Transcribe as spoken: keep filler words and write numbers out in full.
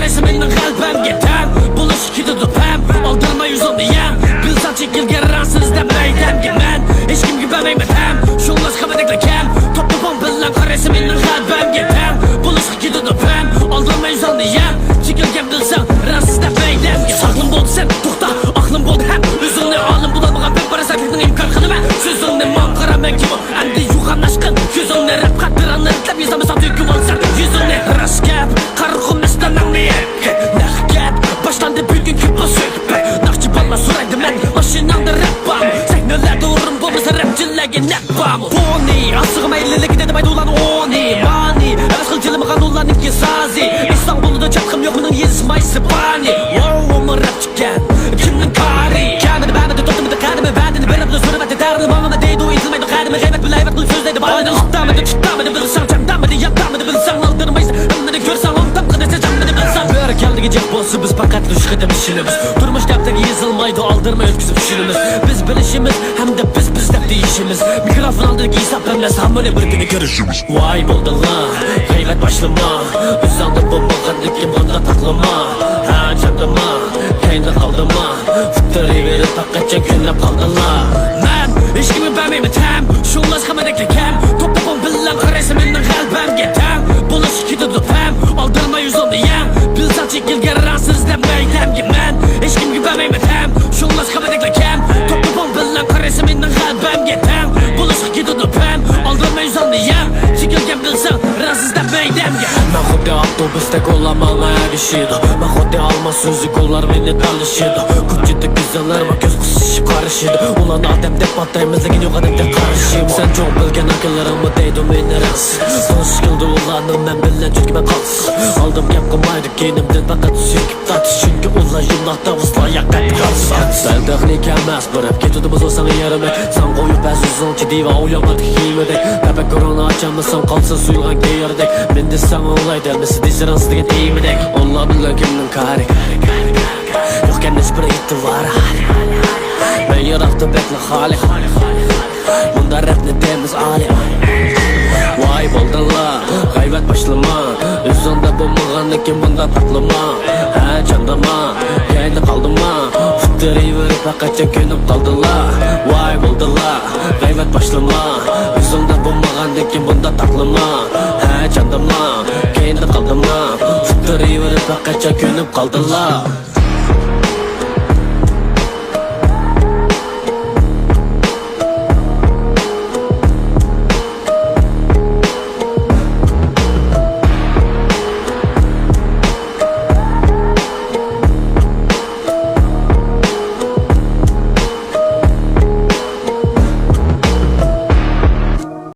مېنىڭ غەلىبەمگە تەڭ بولۇشقا كېتىدۇ پەم. ئالدىرىما يۈزۈڭنى يەڭ، بىلسەڭ چېكىلگەن رەڭسىز دەپ مەيدەمگە مەن ھېچكىمگە بەرمەيمەن ھەم. شۇڭلاشقا مەدەكلە كەم، توپ توپۇڭ بىلەن قارىسا مېنىڭ غەلىبەمگە تەڭ بولۇشقا كېتىدۇ پەم. ئالدىرىما يۈزۈڭنى يەڭ، چېكىلگەن بىلسەڭ رەڭسىز دەپ مەيدەمگە. ساغلام بول سەن، توختا، ئاقلىم بول ھەم ئۆزۈڭنى ئالىم بولالمىغان بىر پاراسەتلىكنىڭ ئىمكان قىلىمەن. سۆزۈڭنى ماڭا قارا، مەن كىم؟ ئەمدى يوغان ئاشقىن كۆزۈڭنى رەپ قاتتىرىڭنى رەتلەپ يېزامساڭ تۆكۈۋالساڭ يۈزۈڭنى. راست گەپ، قارىغۇم ئىستاناڭنى يەپ. نەق گەپ باشلاندى بۈگۈنكى بۇ سۆھبەت. ناخشىپانلار سورايدۇ مەن، ماشىناڭدا رەپ بارمۇ؟ سەھنىلەردە ئورۇن بولمىسا رەپچىلەرگە نەپ بارمۇ؟ بۇنى ئاسىغا مەيلىلىك دېدىمايدۇ ئۇلارنىڭ ئۇنى، مانى. ھەۋەس قىل جىلىمىغان ئۇلارنىڭكى سازى. ئېيتساڭ بولىدۇ چاتقىم يوق مېنىڭ يېزىشمايسى بانى. ۋاۋ، ئۇمۇ رەپچىكەن، كىمنىڭ كارى؟ كەمىدى بەمىدى توختىمىدى قەدىمى، ۋەدىنى بېرىپلا سۈرمەدى تەرىنى ماڭىمەن دەيدۇ، ئېيتىلمايدۇ قەدىمى. غەيۋەت بىلەن ھەيۋەت قىلىپ سۆزلەيدۇ، بايىنى تۇتامىدى، تۇتامىدى بىلسەڭ چامدامىدى، ياپتامىدى بىلسەڭ ئالدىرمايسەن. ھەممىنى كۆرسەڭ ئوڭدام قىدىسى چامدىنى بىلسەڭ. بىر كەلدىگە جىق بولسا بىز پەقەت ئۈچ قېتىم ئىشىنىمىز. تۇرمۇش دەپتەرگە يېزىلمايدۇ، ئالدىرماي ئۆتكۈزۈپ چۈشىنىمىز. بىز بىلىشىمىز ھەمدە بىز بىز دەپ دېيىشىمىز. مىكروفون ئالدىدىكى ھېساب ئەمەس، ھەممىنى بىر كۈنى كۆرۈشىمىز. ۋاي بولدىلا، غەيۋەت باشلىما. ئۆزۈڭدە بولمىغاندىكىن بۇنداق تاقلىما. ھە چامدىما، كەينىدە قالدىما. ئۇتتۇرۇۋېرىپ پەقەتچە كۈنلەپ قالدىلا. مەن ھېچكىمگە بەرمەيمەن تەم، شۇڭلاشقا مەدەككە كەم. توپ توپۇڭ بىلەن قارىسا مېنىڭ غەلىبەمگە تەڭ بولۇشقا كېتىدۇ پەم. ئالدىرىما يۈزۈڭنى يەڭ، بىلسەڭ چېكىلگەن رەڭسىز دەپ مەيدەمگە مەن ھېچكىمگە بەرمەيمەن تەم، شۇڭلاشقا مەدەكلە كەم. توپ توپۇڭ بىلەن قارىسا مېنىڭ غەلىبەمگە تەڭ بولۇشقا كېتىدۇ پەم. ئالدىرىما يۈزۈڭنى يەڭ، چېكىلگەن بىلسەڭ رەڭسىز دەپ مەيدەمگە. مەن خۇددى ئاپتوبۇستەك ئۇلار ماڭا ئەگىشىدۇ. مەن خۇددى ئالما سۈزۈك ئۇلار مېنى تالىشىدۇ. كوچىدىكى قىزلار ماڭا كۆز قىسىشىپ قارىشىدۇ. ئۇلارنى ئادەم دەپ ئاتايمىز، لېكىن يوق ئادەم دەپ قارىشىمىز. سەن چوڭ بىلگەن ئاكىلىرىڭمۇ دەيدۇ مېنى رەڭسىز. تونۇش كېلىدۇ ئۇلارنىڭ مەن بىلەن، چۈنكى مەن قالتىس. ئالدىم گەپ قىلمايدۇ، كېيىنىمدىن پەقەت سۈيكۈپ تارتىش، چۈنكى ئۇلار يۇملاق تاۋۇزلار ياققان قالسا. سەن تېخنىكا ئەمەس، بىر كېتىدۇ بولساڭ يېرىمەك. سەن قويۇپ بەزى ئۆزۈڭچە دىۋا ئويۇماتىك كىيمىدەك. تەپەككۇرۇڭنى ئاچالمىساڭ قالسا سۇيۇلغان كېيىردەك. مېنى دېسەڭ ئوڭلايدۇ ھەممىسى، دېسە رەڭسىز دېگەن ئىمىدەك. ئۇلار بىلەن كىمنىڭ كارى؟ يوقكەن ھېچبىر ئېتىبارى. مەن يىراقتا بەكلا خالىي. مۇندا رەپنى دەيمىز ئالىي. ۋاي بولدىلا، غەيۋەت باشلىما. ئۆزۈڭدە بولمىغاندىكىن بۇنداق تاقلىما. ھە چامدىما، كەينىدە قالدىما. ئۇتتۇرۇۋېرىپ پەقەتچە كۆنۈپ قالدىلا. ۋاي بولدىلا، غەيۋەت باشلىما. ئۆزۈڭدە بولمىغاندىكىن بۇنداق تاقلىما. ھە چامدىما، كەينىدە قالدىما. ئۇتتۇرۇۋېرىپ پەقەتچە كۆنۈپ قالدىلا.